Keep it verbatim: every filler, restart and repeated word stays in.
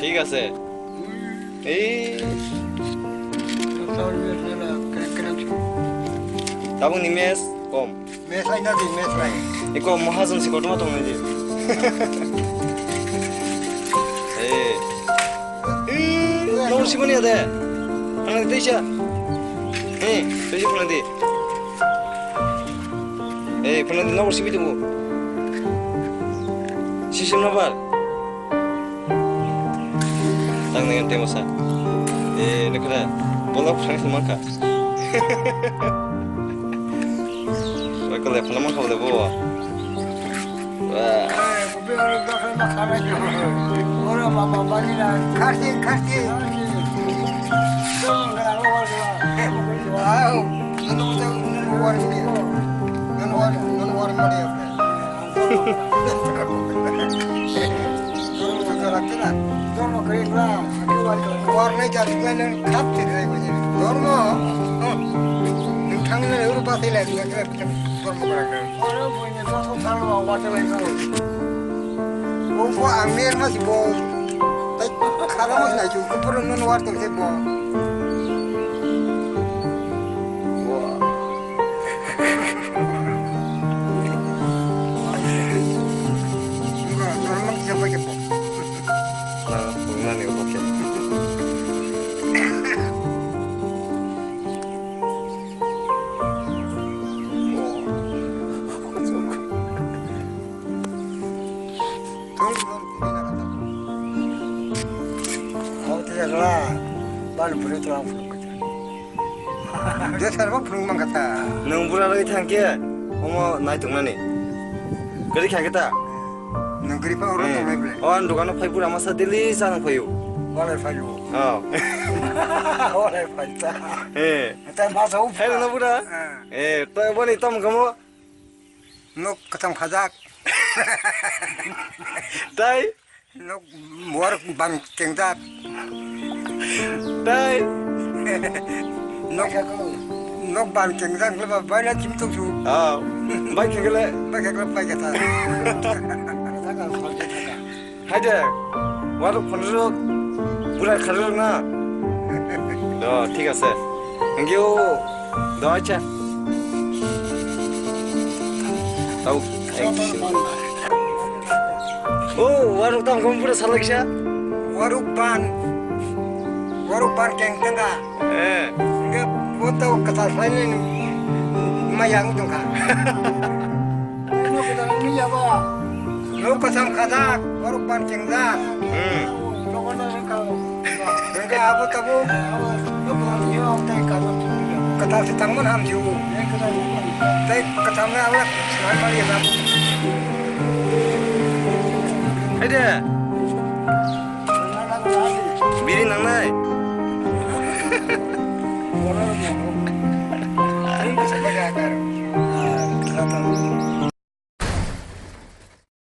ঠিক আছে। এই tabukni mes kom. Mes lai na di, mes lai. Eko mahajon si kotorma tong nai di. Eh. Eh, nong siboni ade. Phana di teisa. Eh, teisa phana di. Eh, phana di nong sibi tubu. Sisim nabar. Tang nang temo sa. Eh, nekra. Bola phang si mangka. Oi, kole phana mangka le bo. Wah. Ora mama bani na. Khasi, khasi. Wow. Nunu, nunu, nunu, nunu, nunu, nunu, nunu. Dhormo kwrwi kla, dhormo kwrwi kla. War nai jati kla nang khap te dai bani. Dhormo, hmm. Nang thang na uru pa te lai, nang kla dhormo kwrwi kla. Oro bui ni dhormo thang wa wa te lai ko. Bo bo ang mer ma si bo. Tai khara ma si nai chu, ko poro non war te se bo. Bo. Bani bwrwi twlang phunuk kha. Jesar bo phunuk man kha ta. Nwng bura rwi thang khe omo nai tongnani. Kwrwi kha khe ta? Nwng kwrwi pa oro tongnai ble. O ang dukano phai bura masa daily chana phaio. Walai phaio. Oh. Walai phai ta. Eh. Ta ma sa u. Hai na bura? Eh. Eh, to boni tom kamo. Nok kwcham khajak. Tai? Nok bor ban kengjak. Tai? Nok, nok ban kengjak le ba bai na chim tok su. Ah, bai kengele. Bai kengele bai kata. Hai de, warok phunrok, burai kharok na. Do, thik ase. Hingke o, do, acha. Tau, ek. O, warok tam kom pura salak sa. Warok ban, warok ban keng tengka. Eh. Hingke o tau kata sainin mayang tongka. Nok kwcham khajak, borok ban kengjak. Hmm. Hwnkhe abo tabuk kwtal se tangmani hamsio. Tei kwchamni abo swlai maliya na. Hai de. Biri nangnai.